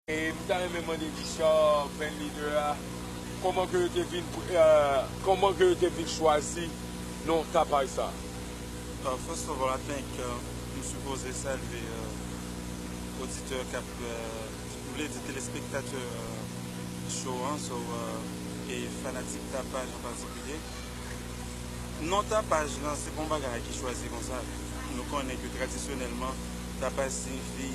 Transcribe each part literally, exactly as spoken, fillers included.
E m ta renmen mande Richard, band leader a, kòman ke yo te vin, eh, kòman ke yo te vin chwazi non Tapaj sa? Uh, first of all, I think uh, m sipoze salye uh, oditè k ap, uh, m vle di telespektatè uh, show an, so, uh, e fanatik Tapaj an patikilye. Non Tapaj lan se pa yon bagay ki chwazi konsa. Nou konnen ke tradisyonèlman Tapaj siyifi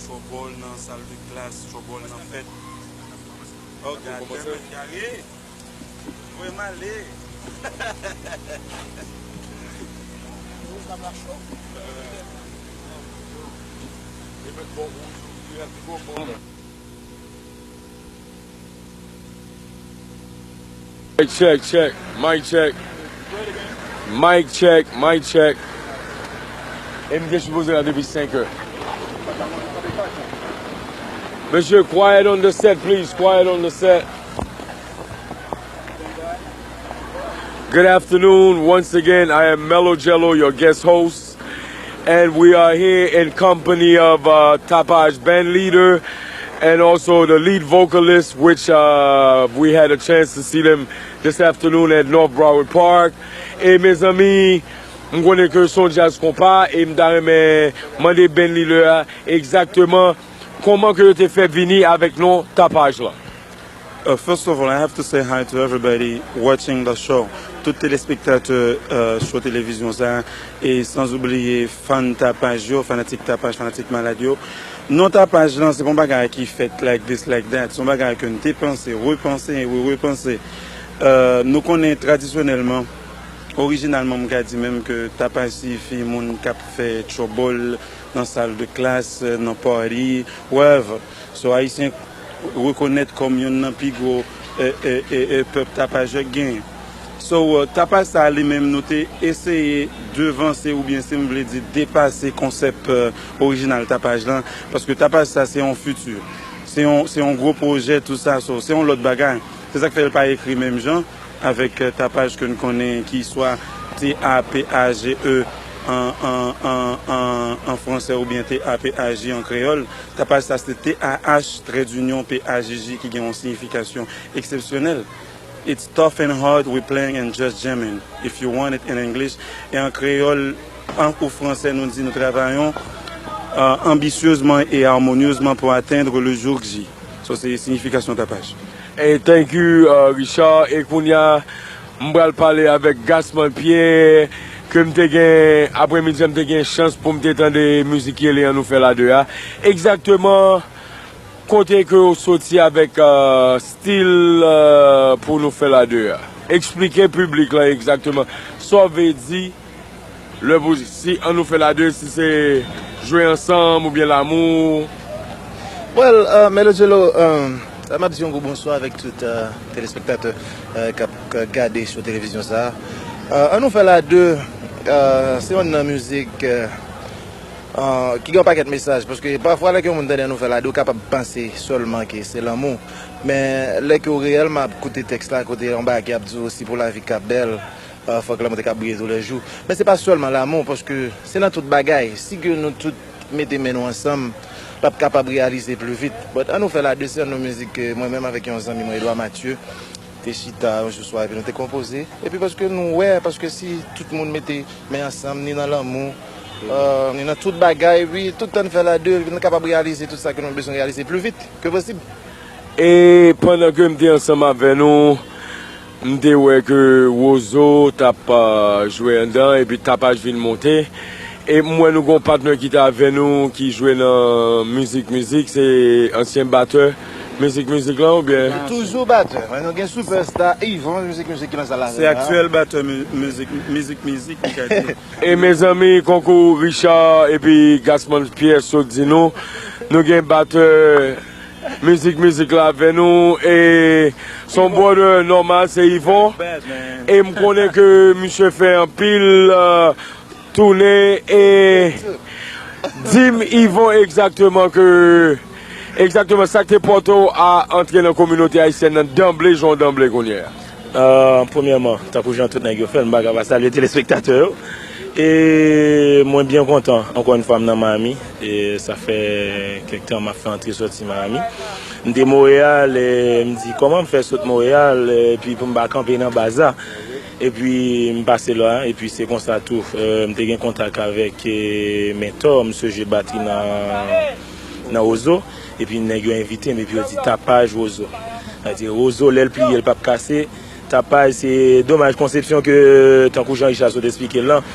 trouble nan sal de klas, trouble nan fèt. Oh, God damn it, Gary! Voye m ale! Check, check, check. Mic check. Mic check, mic check. E m te sipoze la depi senk è. Mesye, quiet on the set, please. Quiet on the set. Good afternoon. Once again, I am Mellow Jello, your guest host. And we are here in company of uh, Tapaj band leader and also the lead vocalist, which uh, we had a chance to see them this afternoon at North Broward Park. E mezanmi, m konnen ke se yon djaz konpa e m ta renmen mande band leader a egzakteman kòman ke yo te fè vini avèk non Tapaj lan. Uh, first of all, I have to say hi to everybody watching the show. Tout telespektatè uh, show televizyon sa e sans oubliye fan Tapaj yo, fanatik Tapaj, fanatik malad yo. Non Tapaj lan se pa yon bagay ki fèt like this, like that. Se yon bagay ke n te panse, repanse e re-repanse. Uh, nou konnen tradisyonèlman, orijinalman m ka di menm ke Tapaj siyifi moun k ap fè trouble nan sal de klas, nan party, wherever. So Ayisyen rekonèt kòm yonn nan pi gwo e, e, e, e, pèp Tapajè k genyen. So, uh, Tapaj sa li menm nou te eseye devanse oubyen si m vle di depase konsèp uh, orijinal Tapaj lan, paske Tapaj sa se yon fiti. Se yon, se yon gwo pwojè, tou sa, so, se yon lòt bagay. Se sa k fè l pa ekri menm jan avèk uh, Tapaj ke n konnen ki swa T A P A G E an, an, an, an, an fransè oubyen T A P A J an kreyòl. Tapaj sa se T A H trait d'union P A J J ki gen yon siyifikasyon eksepsyonèl. It's tough and hard, we playing and just jamming, if you want it in English. E an kreyòl an ou fransè nou di nou travayon uh, anbisyezman e armonyezman pour atteindre le jour J. So se siyifikasyon Tapaj. E thank you uh, Richard. E kounya m pral pale avèk Gasman Pierre ke m te gen apremidi an m te gen chans pou m te tande mizik Yele An Nou Fè La De a. Egzakteman kote ke w soti avèk uh, stil uh, pou nou fè la de a. Eksplike piblik lan egzakteman sa w vle di lè pou si an nou fè la de, si se jwe ansanm oubyen lamou. Well, uh, Mello Jello, um, m ap di yon gwo bonswa avèk tout uh, telespektatè uh, k ap k ap gade sou televizyon sa a. Uh, an nou fè la de, uh, se youn nan mizik uh, uh, ki gen yon pakèt mesaj. Paske pafwa lè ke yon moun tande an nou fè la de, ou kapab panse sèlman ke se lanmou. Men lè ke w reyèlman ap koute tèks la, kote yon bagay ki ap di w si pou lavi k ap bèl, uh, fòk lanmou te ka briye toulèjou. Men se pa sèlman lanmou, paske se nan tout bagay. Si ke nou tout mete men nou ansanm, l ap kapab reyalize pli vit. But an nou fè la de, se youn nan mizik ke mwen menm avèk yon zanmi mwen, Edouard Mathieu, te chita yon jou swa epi nou te konpoze. Epi paske nou wè, paske si tout moun mete men ansanm, ni nan lanmou, uh, ni nan tout bagay, epi tout tan n fè la de, epi nou kapab reyalize tout sa ke nou bezwen reyalize pli vit ke posib. E pandan ke m te ansanm avè nou, m te wè ke Wozo t ap uh, jwe anndan epi Tapaj vin monte. E m wè nou gon patnè ki te avè nou ki jwe nan Mizik Mizik, se ansyen batè Mizik Mizik lan oubyen? Toujou batè, men nou gen superstar Yvon Mizik Mizik ki nan sal la. Se aktyèl batè Mizik Mizik, li ka di. E mezanmi, konkou Richard epi Gasman Pierre sot di nou, nou gen batè Mizik Mizik la avè nou e se yon brother nòmal, se Yvon. E m konnen ke misye fè anpil uh, tounen e di m Yvon egzakteman ke egzakteman sa k te pote w a antre nan kominote ayisyèn nan danble jan w danble kounye a. Uh, premyèman, tankou jan tout nèg yo fè l, m pa ka pa salye telespektatè yo. E mwen byen kontan, ankò yon fwa m nan Miami. E sa fè kèk tan m ap fè antre sòti Miami. M te Monreyal, e m di kòman m fè sot Monreyal, epi pou m pa kanpe nan baz la. Epi m pase la, epi se konsa tou. E, m te gen kontak avèk, e, Mentò, misye jwe batri nan, nan Wozo. Epi nèg yo envite m, epi yo di tapaj Wozo. Sa di Wozo, lè l pliye, l p ap kase. Tapaj, se domaj konsepsyon ke, tankou jan Richard sot esplike l lan,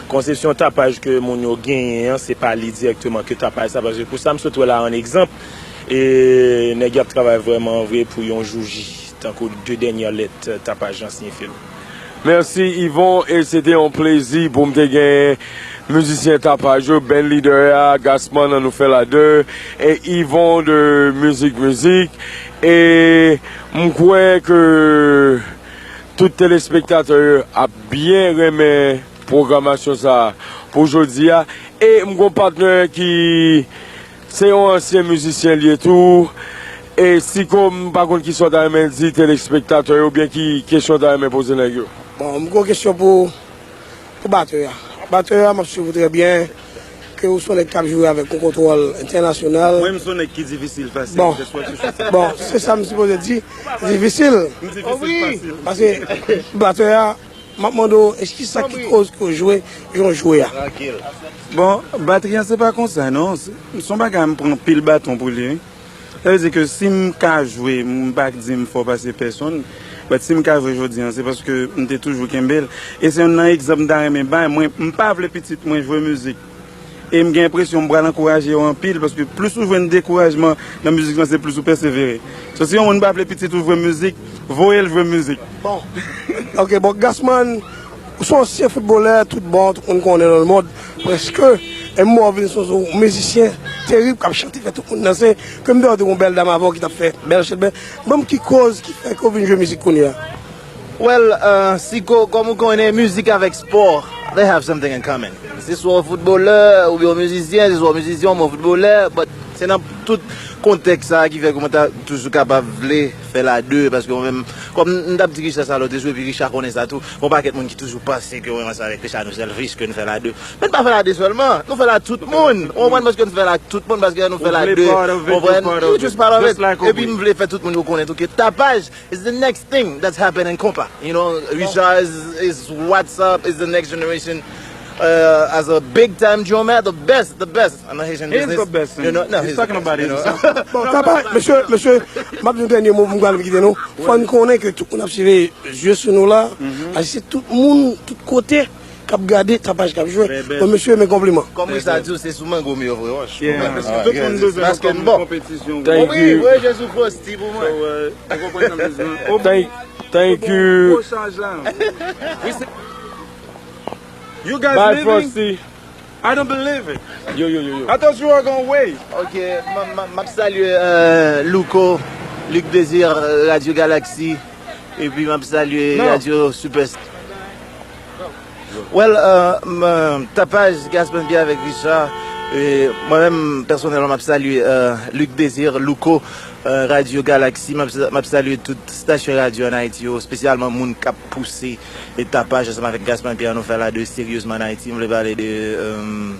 konsepsyon tapaj ke moun yo genyen an, se pa li dirèkteman ke tapaj sa, paske pou sa m sot wè la, an egzanp, e nèg y ap travay vrèman vre pou yon jouji, tankou de dènyè lèt tapaj lan siyifi l. Mèsi, Yvon, e se te yon plezi pou m te gen mizisyen tapaj yo, band leader a, Gasman, an nou fè la de, e Yvon de Mizik Mizik, e m kwè ke tout telespektatè yo ap byen renmen pwogramasyon sa a pou jodi a. E m gon patnè ki se yon ansyen mizisyen li ye tou. E Siko, m pa konn kisa w ta renmen di telespektatè yo oubyen ki kesyon w ta renmen poze nèg yo. Bon, m gon kesyon pou, pou batè a. Batè a, m ap swiv ou trè byen. Ke ou se yon nèg k ap jwe avèk yon kontwòl entènasyonal. Mwen, m se yon nèg ki difisil fasil. Bon. Bon, se sa m sipoze di. Difisil. M difisil fasil. Paske batè a, m ap mande w, e kisa ki koz ke w jwe jan w jwe a? Bon, batri an se pa konsa non. Se, se yon bagay m pran pil baton pou li, wi. Sa vle di ke si m ka jwe, m pa di m fò pase pèsonn, but si m ka jwe jodi an, se paske m te toujou kenbe l. E se youn nan egzanp m ta renmen bay. Mwen, m pa vle pitit mwen jwe mizik. E m gen enpresyon m pral ankouraje yo anpil, paske plis ou jwenn dekourajman nan mizik lan, se plis ou pèsevere. So, si yon moun pa vle pitit ou jwe mizik, voye l jwe mizik. Bon. Ok, bon, Gasman, ou se yon ansyen foutbolè, tout bon, tout moun konnen nan lemonn, prèske. E m wè w vin se yon mizisyen terib k ap chante, fè tout moun danse. Ke m te wè w te gon bèl dam avè w ki t ap fè bèl chenben. Ban m ki koz ki fè ke w vin jwe mizik kounye a? Well, uh, Siko, kòm ou konnen, mizik avèk spò, they have something in common. Se swa w foutbolè, oubyen w mizisyen, se swa w mizisyen, oubyen w foutbolè, but se nan tout kontèks sa a ki fè ke mwen ta toujou kapab vle fè la de, paske mwen menm, kòm m t ap di Richard sa lòt jou, epi Richard konnen sa tou, gon pakèt moun ki toujou panse ke mwen ansanm avèk Richard nou selfish, ke nou fè la de. Men n pa fè la de sèlman, nou fè la tout moun. Ou konprann? Paske nou fè la tout moun, paske nou fè la de. Ou konprann? You just part of it. Epi m vle fè tout moun yo konnen tou ke Tapaj is the next thing that's happening in Konpa. You know, Richard is, is what's up, is the next generation, uh, as a big time drummer, the best, the best. I'm not Haitian business. He's the best. You know, no, he's talking about it. Bon, Tapaj, mesye, mesye, m ap di yon dènye mo pou m kite nou. Fò n konnen ke tout moun ap siveye zye sou nou la. Ayisyen tout moun, tout kote k ap gade Tapaj k ap jwe. Bon, mesye, men konpliman. Kòm Richard di w, se sou mango m yo voye wòch. Tout moun bezwen nou kòm konpetisyon. Thank you. Voye je sou Frosty pou mwen. Ou konprann sa m bezwen. Thank, thank you. Gwo chaj la. You guys leaving? Bye, Frosty. I don't believe it. Yo, yo, yo, yo. I thought you were gonna wait. Ok, m, m, m ap salye, euh, Louko, Luc Désir, euh, Radio Galaxy, epi m ap salye Radio Super. Well, euh, m, euh, Tapaj, Gasman Pierre avèk Richard, e mwen menm, pèsonèlman, m ap salye, euh, Luc Désir, Louko, euh, Radio Galaxy, m ap, m ap salye tout stasyon radyo ann Ayiti yo, espesyalman moun k ap pouse e Tapaj ansanm avèk Gasman Pierre nou fè la de Seriousman Haiti. M vle pale de, euh,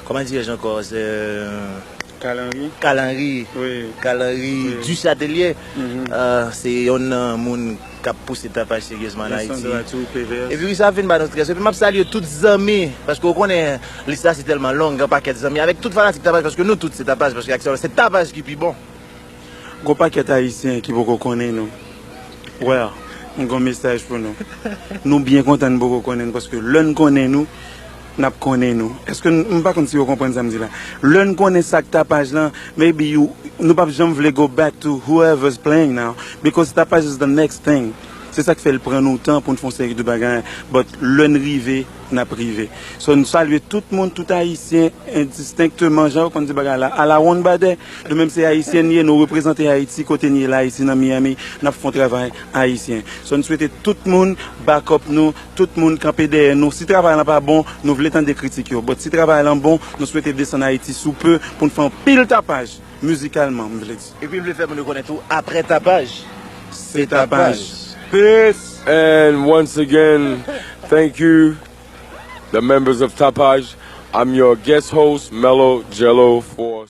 kòman dirèj ankò? Se, euh, Kalanri. Kalanri. Wi. Kalanri Duchâtelier. Euh, se yonn nan moun k ap pouse Tapaj Seriousman Haiti. Epi wi, sa fin ba nou strès. Epi m ap salye tout zanmi, paske ou konnen, lis la se tèlman long, gen pakèt zanmi, avèk tout fanatik Tapaj, paske nou tout se Tapaj, paske aktyèlman, se Tapaj ki pi bon. Gon pakèt Ayisyen ki poko konnen nou. Well, m gon mesaj pou nou. Nou byen kontan n poko konnen n, paske lè n konnen nou, n ap konnen nou. Èske n, m pa konn si yo konprann sa m di la. Lè n konnen sa k Tapaj lan, maybe you, nou p ap janm vle go back to whoever's playing now, because Tapaj is the next thing. Se sa k fè l pran nou tan pou n fè yon seri de bagay, but lè n rive, n ap rive. So, n salye tout moun, tout Ayisyen, endistenkteman, jan yo konn di bagay la, a la wonn badè. Nou menm se Ayisyen n ye, nou reprezante Ayiti kote n ye la, isi nan Miami, n ap fè yon travay ayisyen. So, n swete tout moun back up nou, tout moun kanpe dèyè nou. Si travay lan pa bon, nou vle tande kritik yo. But si travay lan bon, nou swete desann Ayiti sou pe pou n fè anpil tapaj, mizikalman, m vle di. Epi m vle fè moun yo konnen tou, apre Tapaj, se Tapaj. Peace. And once again, thank you. The members of Tapaj, I'm your guest host, Mellow Jello, for